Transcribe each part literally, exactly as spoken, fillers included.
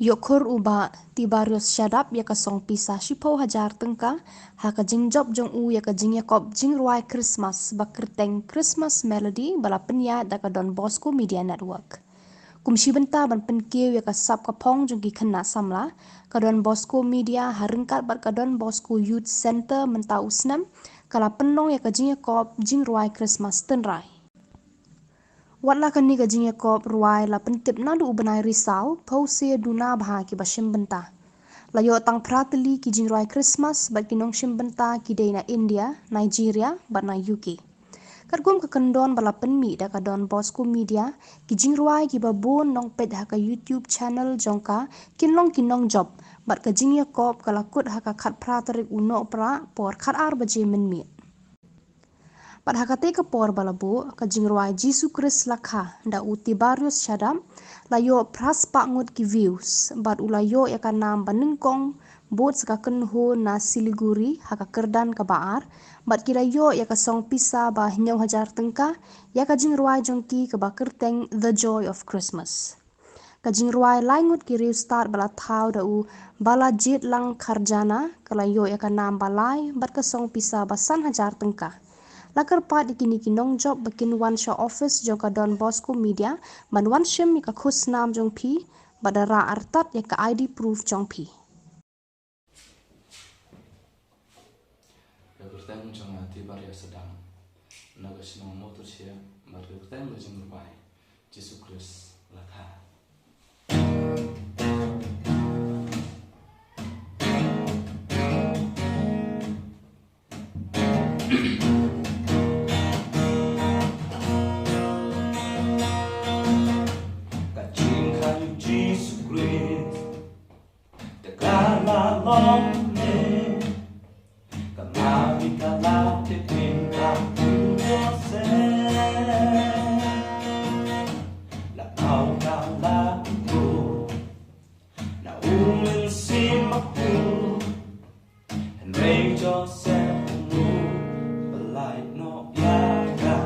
Ïoh khur u Bah Tibarius Shadap ïa ka song pisa shiphew hajar tyngka ha ka jingjop jong u ïa ka jingïakop jingrwai Christmas ba kyrteng Christmas Melody ba la pynïaid da ka Don Bosco Media Network. Kum shi bynta ban pynkiew ïa ka sap ka phong jong ki khynnah samla, ka Don Bosco Media ha ryngkat bad ka Don Bosco Youth Centre mynta u snem ka la pynlong ïa ka jingïakop jingrwai Christmas tynrai. Wat la kane ka jingïakop rwai la pyntip naduh u bnai Risaw, phew sien duna bha kiba shim bynta. La ïoh tang phra tylli ki jingrwai Christmas bad ki nongshim bynta ki dei na India, Nigeria bad na U K. Katkum ka kyndon ba la pynmih da ka Don Bosco Media, ki jingrwai kiba bun nongpeit ha ka YouTube channel jong ka kin long ki nongjop, bad ka jingïakop ka la kut ha ka khatphra tarik u Nohprah por khatar baje mynmiet. Bad ha katei ka por ba la buh, ka jingrwai Jisu Khrist la kha da u Tibarius Shadap la ïoh phra spah ngut ki views, bad u la ïoh ïa ka nam ba nyngkong bud sa ka kynhun na Siliguri ha ka kyrdan kaba ar, bad ki la ïoh ïa ka song pisa ba hynñiew hajar tyngka ïa ka jingrwai jong ki kaba kyrteng The Joy of Christmas. Ka jingrwai lai ngut ki riewstad ba la thaw da u Balajit Langkharjana ka la ïoh ïa ka nam ba lai bad ka song pisa ba san hajar tyngka. La kyrpad ïa kine ki nongjop ba kin wan sha office jong ka Don Bosco Media ban wan shim ïa ka khusnam jong phi bad da rah artat ïa ka I D proof jong phi. Ka kyrteng jong nga Tibarius Shadap, na ka shnong Motorshiah, bad ka kyrteng ka jingrwai Jisu Khrist la kha. Ka jingkha jong Jisu Khrist, te ka la long ne, ka Mari ka la tip ïa ka u Joseph. La khaw ka la u, na u Mynsiem Bakhuid, hynrei Joseph u mut ba lait noh ïa ka.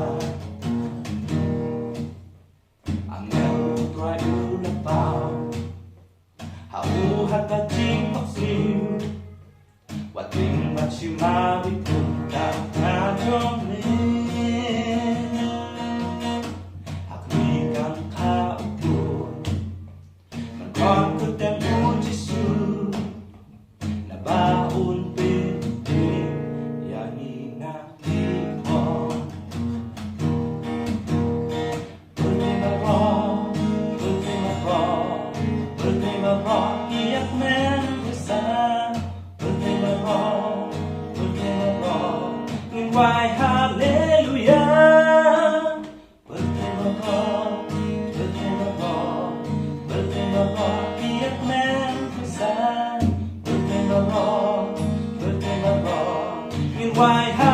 Angel u Trai u la paw ha u ha ka jingphohsniew. Wat tieng bad shi Mari kum ka kha jong me. Ha khmih kan kha u khun, man khot kyrteng u Jisu. Naba un pyntip ïa ngi na ki khun. Pyrthei baroh, pyrthei baroh, pyrthei baroh ki ïa kmen pyrsa. Pyrthei baroh, pyrthei baroh, ngin wai haleluya. Pyrthei baroh, pyrthei baroh, pyrthei baroh ki ïa kmen pyrsa. Pyrthei baroh, pyrthei baroh, ngin wai ha